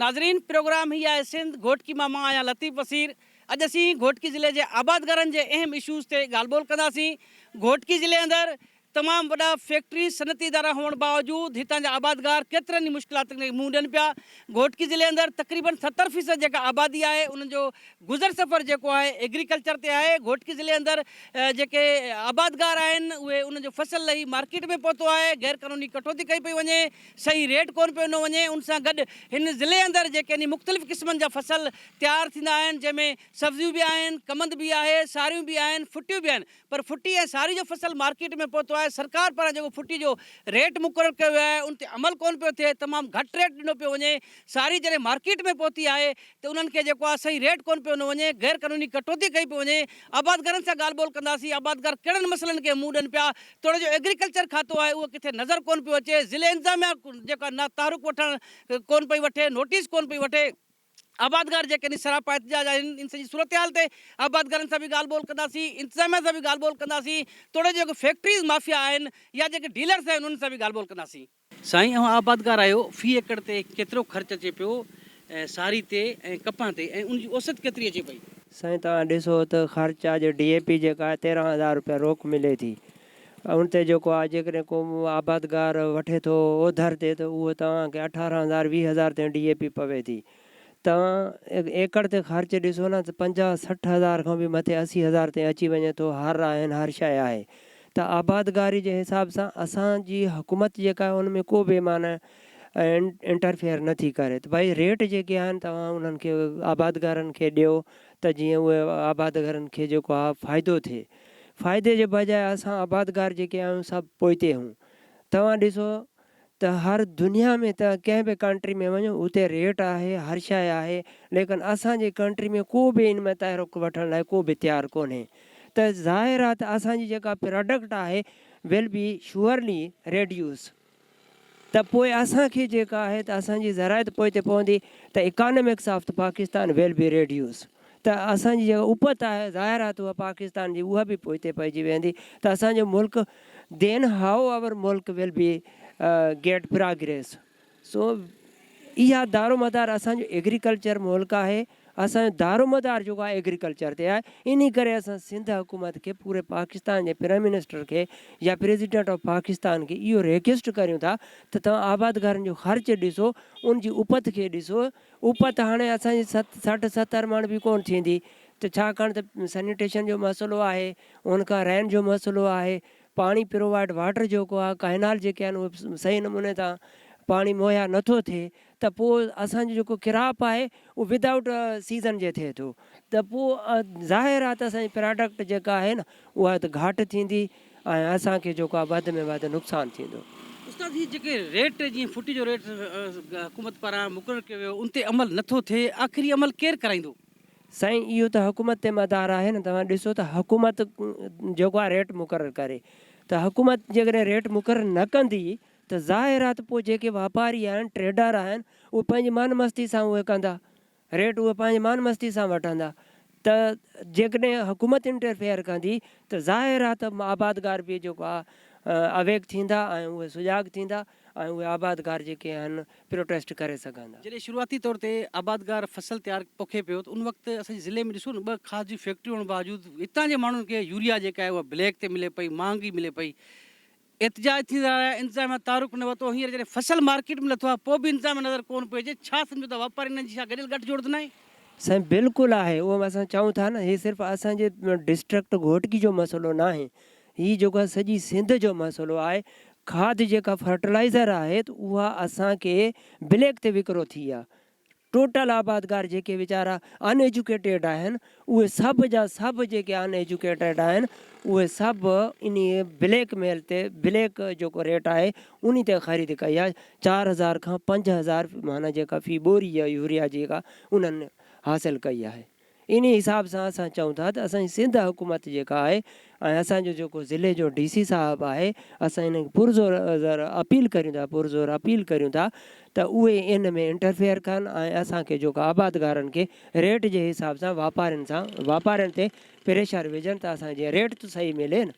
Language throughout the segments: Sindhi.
ناظرين پروگرام هي آهي سنڌ گهوٽڪي مان مان آهيان لطيف وسير اڄ اسين گهوٽڪي ضلعي جي آبادگارن جي اهم اشوز تي ڳالهه ٻولهه ڪنداسين گهوٽڪي ضلعي اندر تمام وڏا فيڪٽري صنعتي ادارا هئڻ باوجود هتان جا آبادگار ڪيترن ئي مشڪلاتن کي منهن ڏين پيا گهوٽڪي ضلعي اندر تقريبن 70 فيصد جيڪا آبادي آهي انهن جو گذر سفر جيڪو آهي ايگريڪلچر تي آهي گهوٽڪي ضلعي اندر جيڪي آبادگار آهن اهي انهن جو فصل لهي مارڪيٽ ۾ پهتو آهي غير قانوني ڪٽوتي ڪئي پئي وڃي صحيح ريٽ ڪونه پيو ڏنو وڃي ان سان گڏ هن ضلعي اندر جيڪي يعني مختلف قسمن جا فصل تيار ٿيندا آهن جنهن ۾ سبزيون به آهن ڪمند به آهي ساريون به آهن ڦٽيون به آهن پر ڦٽي ۽ ساري جو فصل مارڪيٽ ۾ پهتو آهي سرڪار پاران جيڪو ڦٽي جو ريٽ مقرر ڪيو ويو آهي ان تي عمل ڪونه پيو ٿئي تمام گهٽ ريٽ ڏنو پيو وڃي ساري جڏهن مارڪيٽ ۾ پهتي آهي ته انهن کي جيڪو آهي صحيح ريٽ ڪونه پيو ڏنو وڃي، غير قانوني ڪٽوتي ڪئي پئي وڃي، آبادگارن سان ڳالهه ٻولهه ڪنداسين، آبادگار ڪهڙن مسئلن کي منهن ڏين پيا، توڙي جو ايگريڪلچر کاتو آهي اهو ڪٿي نظر ڪونه پيو اچي، ضلعي انتظاميا جيڪا نه تحرڪ وٺڻ ڪونه پئي وٺي، نوٽيس ڪونه پئي وٺي، آبادگار جيڪي ني سراپا احتجاج آهن ان سڄي صورتحال تي آبادگارن سان به ڳالهه ٻولهه ڪنداسين، انتظاميا سان به ڳالهه ٻولهه ڪنداسين، توڙي جو جيڪي فيڪٽريز مافيا آهن يا جيڪي ڊيلرز آهن انهن سان به ڳالهه ٻولهه ڪنداسين. سائين اوهان آبادگار آهيو في ايڪڙ تي ڪيترو خرچ اچي پيو ساري تي ۽ ڪپهه تي ۽ ان جي اوسط ڪيتري اچي پئي؟ سائين توهان ڏسو ته خرچ آ جو ڊي اي پي جيڪا آهي 13 هزار روپيا روڪ ملي ٿي ان تي جيڪو آ جيڪڏهن ڪو آبادگار وٺي ٿو اوڌر تي ته اهو توهان کي 18 هزار 20 هزار تائين ڊي اي پي پوي ٿي توهان ايڪڙ تي خرچ ڏسو نه ته 50 60 هزار کان به مٿي 80 هزار تائين اچي وڃي ٿو هر آهن هر شيء آهي ته آبادگاري جي حساب سان اسان جي حڪومت جيڪا آهي ان ۾ ڪو به معنيٰ انٽرفيئر نه ٿي ڪري ته ڀائي ريٽ جيڪي آهن توهان انهن کي آبادگارن کي ڏيو ته جيئن اهي آبادگارن کي جيڪو آهي فائدو ٿئي فائدي جي بجاء اسان آبادگار جيڪي آهيون سڀ پوئتي آهيون توهان ڏسو ته هر دنيا ۾ ته ڪنهن به ڪنٽري ۾ وڃو اتي ريٽ آهي هر شيء آهي ليڪن اسان جي ڪنٽري ۾ ڪو به ان ۾ تحرڪ وٺڻ لاء ڪو به تيار ڪونهي ته ظاهر آهي ته اسان جي جيڪا پراڊڪٽ آهي ول بي شوئرلي ريڊيوس ته پوء اسان کي جيڪا آهي ته اسان جي زراعت پوئتي پوندي ته economics of Pakistan will be reduce ته اسان جي جيڪا اپت آهي ظاهر آهي ته اها پاڪستان جي اها به پوئتي پئجي ويندي ته اسان جو ملڪ دين هائو اور ملڪ ول بي گيٽ پراگريس سو اها دارومدار اسان جو ايگريڪلچر ملڪ آهي اسان جو دارومدار جيڪو آهي ايگريڪلچر تي آهي انهي ڪري اسان سنڌ حڪومت کي پوري پاڪستان جي پرائم منسٽر کي يا پريزيڊنٽ آف پاڪستان کي اهو ريڪويسٽ ڪريون ٿا ته توهان آبادگارن جو خرچ ڏسو ان جي اپت کي ڏسو اپت هاڻي اسان جي 60 70 مڻ به ڪونه ٿيندي ته ڇاڪاڻ ته سينيٽيشن جو مسئلو آهي ان کان رين جو مسئلو آهي پاڻي پرووائيڊ واٽر جيڪو آهي ڪئنال جيڪي آهن اهي صحيح نموني سان پاڻي مهيا نٿو ٿئي ته پوء اسان جو جيڪو ڪراپ آهي اهو ودائوٽ سيزن جي ٿئي ٿو ته پوء ظاهر آهي ته اسان جي پراڊڪٽ جيڪا آهي نه اها ته گهاٽ ٿيندي ۽ اسان کي جيڪو آهي وڌ ۾ وڌ نقصان ٿيندو. استاد هي جيڪي ريٽ جيئن ڦٽي جو ريٽ حڪومت پاران مقرر ڪيو ويو ان تي عمل نٿو ٿئي آخر هي عمل ڪير ڪرائيندو؟ سائين اهو ته حڪومت تي مدار آهي نه توهان ڏسو ته حڪومت جيڪو آهي ريٽ مقرر ڪري ته حڪومت جيڪڏهن ريٽ مقرر نه ڪندي ته ظاهر آهي ته پوء جيڪي واپاري آهن ٽريڊر آهن اهي پنهنجي من مستي سان اهي ڪندا ريٽ اهي پنهنجي مان مستي سان وٺندا ته جيڪڏهن حڪومت انٽرفيئر ڪندي ته ظاهر آهي ته آبادگار به جيڪو آهي اويڪ ٿيندا ۽ اهي سجاڳ ٿيندا ۽ اهي آبادگار جيڪي آهن پروٽيسٽ ڪري سگهندا. جڏهن شروعاتي طور تي آبادگار فصل تيار پوکي پيو ته ان وقت اسان جي ضلعي ۾ ڏسو نه ٻه کاڌ جون فيڪٽريون هئڻ باوجود هتان جي ماڻهن کي يوريا جيڪا آهي اها بليڪ تي ملي پئي مهانگي ملي پئي احتجاج ٿيندا رهيا، انتظاميا تحرڪ نه ورتو، هينئر جڏهن فصل مارڪيٽ ۾ لٿو آهي پوء به انتظاميا نظر ڪونه پئي اچي، ڇا سمجهو ٿا واپاري انهن جي ڇا گڏيل ڳٺ جوڙ ته ناهي؟ سائين بلڪل آهي اهو اسان چئون ٿا نه هي صرف اسان جي ڊسٽرڪٽ گهوٽڪي جو مسئلو ناهي هي جيڪو آهي سڄي سنڌ جو مسئلو آهي کاڌ جيڪا فرٽلائيزر آهي ته اها اسان کي بليڪ تي وڪرو ٿي آهي ٽوٽل آبادگار جيڪي ويچارا ان ايجوڪيٽيڊ آهن اهي سڀ جا سڀ جيڪي ان ايجوڪيٽيڊ آهن اهي سڀ انهي بليڪ ميل تي بليڪ جيڪو ريٽ آهي انهي تي خريد ڪئي آهي 4000 کان 5000 معنيٰ جيڪا في ٻوري يوريا جيڪا انهن حاصل ڪئي آهي. انهي حساب سان اسان چئون ٿا ته اسان جي سنڌ حڪومت جيڪا آهي ۽ اسان جو جيڪو ضلعي جو ڊي سي صاحب آهي اسان انهن کي پرزور اپيل ڪريون ٿا پرزور اپيل ڪريون ٿا ته اهي ان ۾ انٽرفيئر ڪن ۽ اسان کي جيڪو آبادگارن کي ريٽ جي حساب سان واپارين سان واپارين تي پريشر وجهن ته اسان جي ريٽ ته صحيح ملي نه.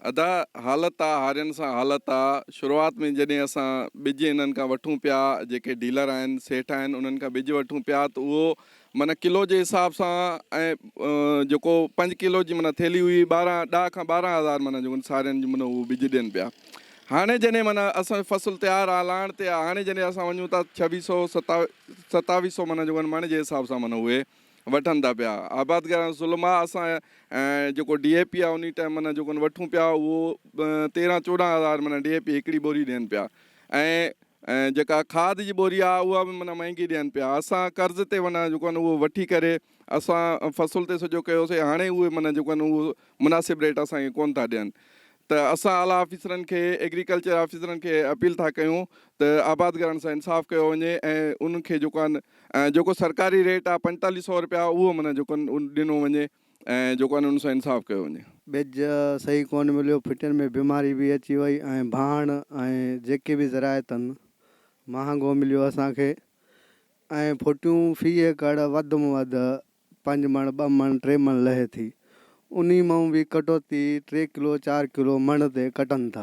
ادا حالت آ هارين سان حالت آ شروعات ۾ جڏهن اسان ٻج انهن کان وٺون پيا جيڪي ڊيلر آهن سيٺ آهن انهن کان ٻج وٺون پيا ته اهو معنيٰ ڪلو جي حساب سان ۽ جيڪو پنج ڪلو جي معنيٰ ٿيلهي هئي ٻارهن ڏهه کان ٻارهن هزار معنيٰ جيڪو سارين جي معنيٰ اهو ٻج ڏين پيا هاڻي جڏهن معنيٰ اسان جو فصل تيار آ لاهڻ تي آ هاڻي جڏهن اسان وڃون ٿا ڇويهه سو ستاويهه سو معنيٰ جيڪو مڻ جي حساب سان معنيٰ اهي وٺن ٿا پيا آبادگارن ظلم آ اسان جيڪو ڊي اي پي آ انهي ٽائيم معنيٰ جيڪو وٺون پيا اهو تيرهن چوڏهن هزار معنيٰ ڊي اي پي هڪڙي ٻوري ڏين پيا ۽ جيڪا کاڌ جي ٻوري آ اها به معنيٰ مهنگي ڏين پيا اسان قرض تي معنيٰ جيڪو اهو وٺي ڪري اسان فصل تي سڄو ڪيوسي هاڻي اهي معنيٰ جيڪو اهو مناسب ريٽ اسان کي ڪون ٿا ڏين ته اسان اعليٰ آفيسرن کي ايگريڪلچر آفيسرن کي اپيل ٿا ڪيون ته آبادگارن سان انصاف ڪيو وڃي ۽ انهن کي جيڪو آهي جيڪو سرڪاري ريٽ آهي پنجيتاليهه سئو رپيا اهو معنيٰ جيڪو آهي ڏنو وڃي ۽ جيڪو آهي انهن سان انصاف ڪيو وڃي. ٻج صحيح ڪونه مليو، ڦٽين ۾ بيماري به اچي وئي ۽ ڀاڻ ۽ جيڪي به زراعت آهن مهانگو مليو اسان کي ۽ ڦٽيون في ايڪڙ وڌ م وڌ پنج مڻ، ٻه مڻ، ٽي مڻ لهي ٿي. انهي مئون به ڪٽوتي ٽي ڪلو چار ڪلو مڻ تي ڪٽن ٿا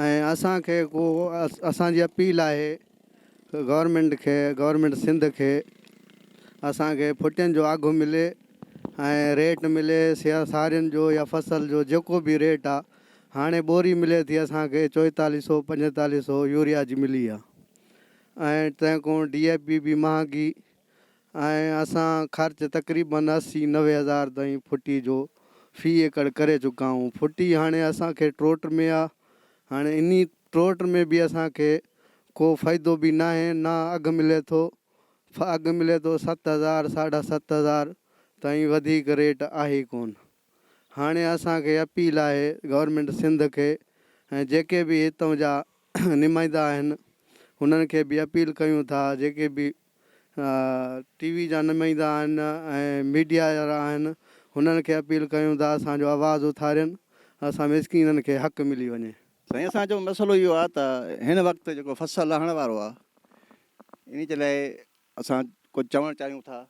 ۽ اسان کي ڪو اسان جي اپيل آهي گورنمينٽ کي گورنمينٽ سنڌ کي اسان کي ڦٽين جو اگهه ملي ۽ ريٽ ملي سارين جو يا فصل جو جيڪو به ريٽ آ هاڻي ٻوري ملي ٿي اسان کي چوئيتاليهه سو پنجيتاليهه سو يوريا جي ملي آ ۽ تنهن کان ڊي اي پي به مهانگي ۽ اسان خرچ تقريبن 80 90 هزار تائين ڦٽي جو في ايڪڙ ڪري چڪا آهيون. ڦٽي هاڻي اسان کي ٽوٽ ۾ آ. هاڻي انهي ٽوٽ ۾ به اسان کي ڪو فائدو به ناهي نه اگهه ملي ٿو. اگهه ملي ٿو 7000 ساڍا 7000 تائين وڌيڪ ريٽ آهي ئي ڪونه. هاڻي اسان کي اپيل آهي گورنمينٽ سنڌ کي ۽ جيڪي به هتون جا نمائندا آهن انهن کي به اپيل ڪيون ٿا جيڪي به ٽي وي جا نمائندا آهن ۽ ميڊيا وارا آهن هنن کي اپيل ڪيون ٿا اسان جو آواز اٿارين اسان مسڪينن کي حق ملي وڃي. سائين اسان جو مسئلو اهو آهي ته هن وقت جيڪو فصل لهڻ وارو آهي انهي جي لاء اسان ڪجهه چوڻ چاهيون ٿا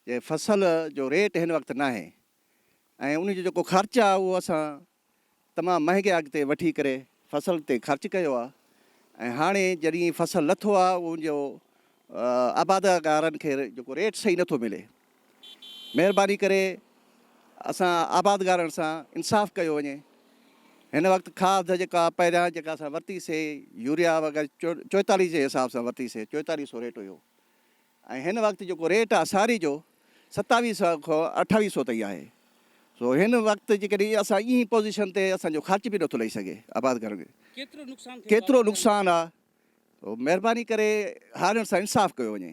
جي فصل جو ريٽ هن وقت ناهي ۽ انهي جو جيڪو خرچ آهي اهو اسان تمام مهنگي اگهه تي وٺي ڪري فصل تي خرچ ڪيو آهي ۽ هاڻي جڏهن فصل لٿو آهي ان جو آبادگارن کي جيڪو ريٽ صحيح نٿو ملي مهرباني ڪري اسان آبادگارن سان انصاف ڪيو وڃي هن وقت کاڌ جيڪا پهريان جيڪا اسان ورتي سي يوريا وغيره 44 جي حساب سان ورتي سي 44 سو ريٽ هيو ۽ هن وقت جيڪو ريٽ آهي ساري جو 27 سئو کان 28 سئو تائين آهي سو هن وقت جيڪڏهن اسان ايئن پوزيشن تي اسان جو خرچ به نٿو لهي سگهي آبادگارن کي ڪيترو نقصان ٿيو ڪيترو نقصان آهي سو مهرباني ڪري هارين سان انصاف ڪيو وڃي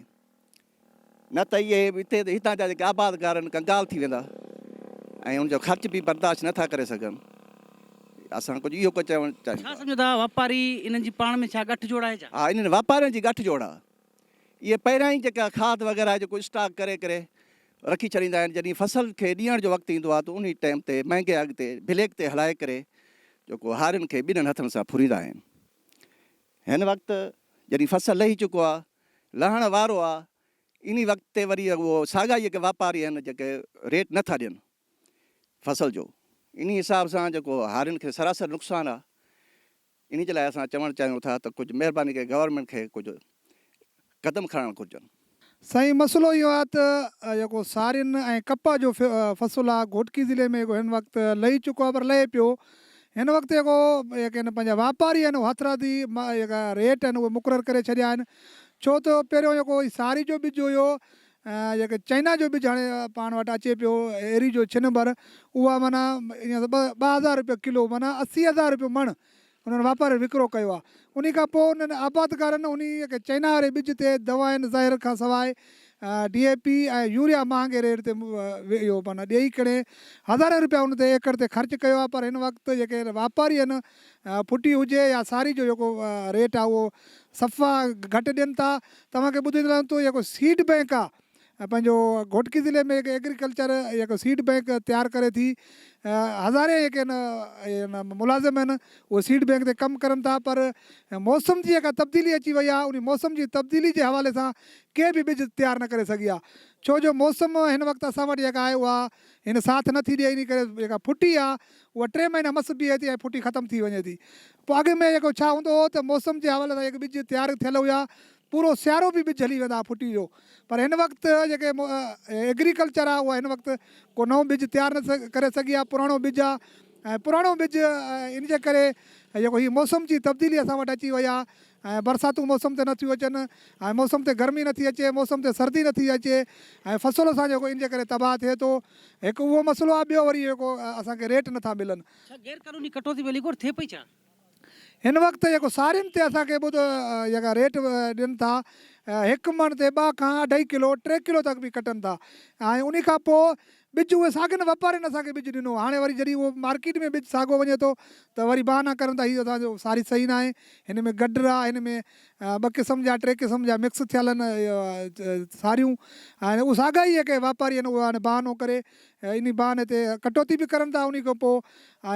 نه ته اهي هتي هتان جا جيڪي آبادگار آهن ڪنگال ٿي ويندا ۽ ان جو خرچ به برداشت نٿا ڪري سگهن اسان ڪجهه اهو ڪجهه چوڻ چاهيون ڇا سمجهو ٿا واپاري انهن جي پاڻ ۾ ڇا ڳٺ جوڙ آهي ڇا؟ ها انهن واپارين جي ڳٺ جوڙ آهي اهي پهريان ئي جيڪا کاڌ وغيره جيڪو اسٽاڪ ڪري ڪري رکي ڇڏيندا آهن جڏهن فصل کي ڏيڻ جو وقت ايندو آهي ته انهي ٽائيم تي مهنگي اگهه تي بليڪ تي هلائي ڪري جيڪو هارين کي ٻنهن هٿن سان ڦريندا آهن هن وقت جڏهن فصل لهي چڪو آهي لهڻ وارو آهي انهي وقت تي وري اهو ساڳا ئي جيڪي واپاري آهن جيڪي ريٽ نٿا ڏين فصل جو انهي حساب سان جيڪو هارين کي سراسر نقصان آهي انهي جي لاء اسان چوڻ چاهيون ٿا ته ڪجهه مهرباني ڪري گورنمينٽ کي ڪجهه قدم کڻڻ گهرجن. سائين مسئلو اهو آهي ته جيڪو سارين ۽ ڪپهه جو فصل آهي گهوٽڪي ضلعي ۾ جيڪو هن وقت لهي چڪو آهي پر لهي پيو هن وقت جيڪو جيڪي آهن پنهنجا واپاري آهن اهي هٿرادي جيڪا ريٽ آهن اهي مقرر ڪري ڇڏيا آهن ڇو ته پهريون جيڪو ساري جو ٻج هيو جيڪي چائنا جو ٻج هاڻي پاڻ وٽ اچي پيو ايري جو ڇهه نمبر اها معنيٰ ائين ته 2000 روپيا ڪلو معنيٰ 80,000 روپيو مڻ انهن واپارين وڪرو ڪيو آهي انهي کان پوء انهن آبادگارن انهي جيڪي چائنا واري ٻج تي دوائن زهر کان سواء ڊي اي پي ۽ يوريا مهانگي ريٽ تي اهو معنيٰ ڏيئي ڪري هزارين روپيا ان تي ايڪڙ تي خرچ ڪيو آهي پر هن وقت جيڪي واپاري آهن ڦٽي هجي يا ساري جو جيڪو ريٽ آهي اهو صفا گهٽ ڏين ٿا توهان کي ٻڌائيندو رهان ٿو جيڪو سيڊ بئنڪ آ پنهنجو گهوٽڪي ضلعي ۾ جيڪي ايگريڪلچر جيڪو سيڊ بئنڪ تيار ڪري ٿي هزارين جيڪي آهن ملازم آهن اهي سيڊ بئنڪ تي ڪم ڪرن ٿا پر موسم جي جيڪا تبديلي اچي وئي آ ان موسم جي تبديلي جي حوالي سان ڪي به ٻج تيار نه ڪري سگهي آ. ڇو جو موسم هن وقت اسان وٽ جيڪا آهي اها هن ساٿ نه ٿي ڏئي انهي ڪري جيڪا ڦٽي آهي اها ٽي مهينا مس بيهي ٿي ۽ ڦٽي ختم ٿي وڃي ٿي. پوء اڳ ۾ جيڪو ڇا هوندو هو ته موسم جي حوالي سان جيڪي ٻج تيار ٿيل هيا پورو سيارو به ٻج هلي ويندا هئا ڦٽي جو پر هن وقت جيڪي ايگريڪلچر آهي اها هن وقت ڪو نئون ٻج تيار نه ڪري سگهي آهي پراڻو ٻج آهي ۽ پراڻو ٻج ان جي ڪري جيڪو هي موسم جي تبديلي اسان وٽ اچي وئي آهي ۽ برساتون موسم تي نٿيون اچن ۽ موسم تي گرمي نٿي اچي موسم تي سردي نٿي اچي ۽ فصل اسان جو ان جي ڪري تباهه ٿئي ٿو هڪ اهو مسئلو آهي ٻيو وري جيڪو اسان کي ريٽ نٿا ملن. ڇا غير قانوني ڪٽوتي به علي ٿئي پئي ڇا؟ هن وقت جيڪو سارين تي اسان کي ٻڌ جيڪا ريٽ ڏين ٿا هڪ مڻ تي ٻه کان اڍائي ڪلو ٽي ڪلو تڪ به ڪٽن ٿا ۽ انهي کان پوء ٻج اهي ساڳين واپارين اسان کي ٻج ڏنو هاڻي وري جڏهن اهو مارڪيٽ ۾ ٻج ساڳو وڃي ٿو ته وري بهانا ڪرن ٿا هي اسان جو ساري صحيح ناهي هن ۾ گڊر آهي هن ۾ ٻه قسم جا ٽي قسم جا مڪس ٿيل آهن ساريون ۽ اهي ساڳا ئي جيڪي واپاري آهن اهي هاڻي بهانو ڪري انهي بهاني تي ڪٽوتي به ڪرن ٿا انهي کان پوء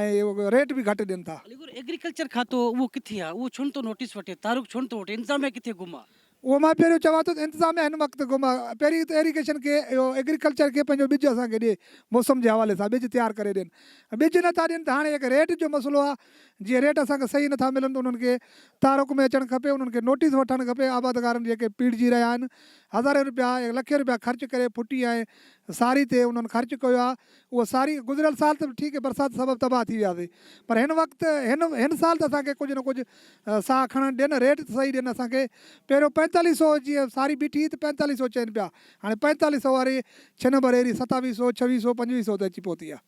۽ ريٽ به گهٽ ڏين ٿا. علي گل ايگريڪلچر کاتو اهو ڪٿي آهي اهو ڇو نٿو نوٽيس وٺي تعارف ڇو نٿو وٺي انتظاميا ڪٿي گم آهي. اهو مان پهريون چوان ٿو ته انتظاميا هن وقت گم آهي پهرين ته ايريگيشن کي اهو ايگريڪلچر کي پنهنجو ٻج اسان کي ڏي موسم جي حوالي سان ٻج تيار ڪري ڏين ٻج نٿا ڏين ته هاڻي جيڪي ريٽ جو مسئلو آهي جيئن ريٽ اسان کي صحيح نٿا ملن ته انهن کي تعارف ۾ اچڻ کپي انهن کي نوٽيس وٺڻ کپي آبادگارن جيڪي پيڙجي رهيا آهن هزارين روپيا لکين روپيا خرچ ڪري ڦٽي ۽ ساري تي انهن خرچ ڪيو آهي اهو ساري گذريل سال ته ٺيڪ برسات سبب تباهه ٿي وياسين پر هن وقت هن هن سال ته اسان کي ڪجهه نه ڪجهه ساهه کڻڻ ڏين ريٽ ته صحيح ڏين اسان کي پهريون پنجيتاليهه سو جيئن ساري بيٺي هئي ته پنجيتاليهه سو چين پيا هاڻي پنجيتاليهه سو واري ڇهه نمبر ايري ستاويهه سو ڇويهه سو پنجويهه سو تي اچي پهتي آهي.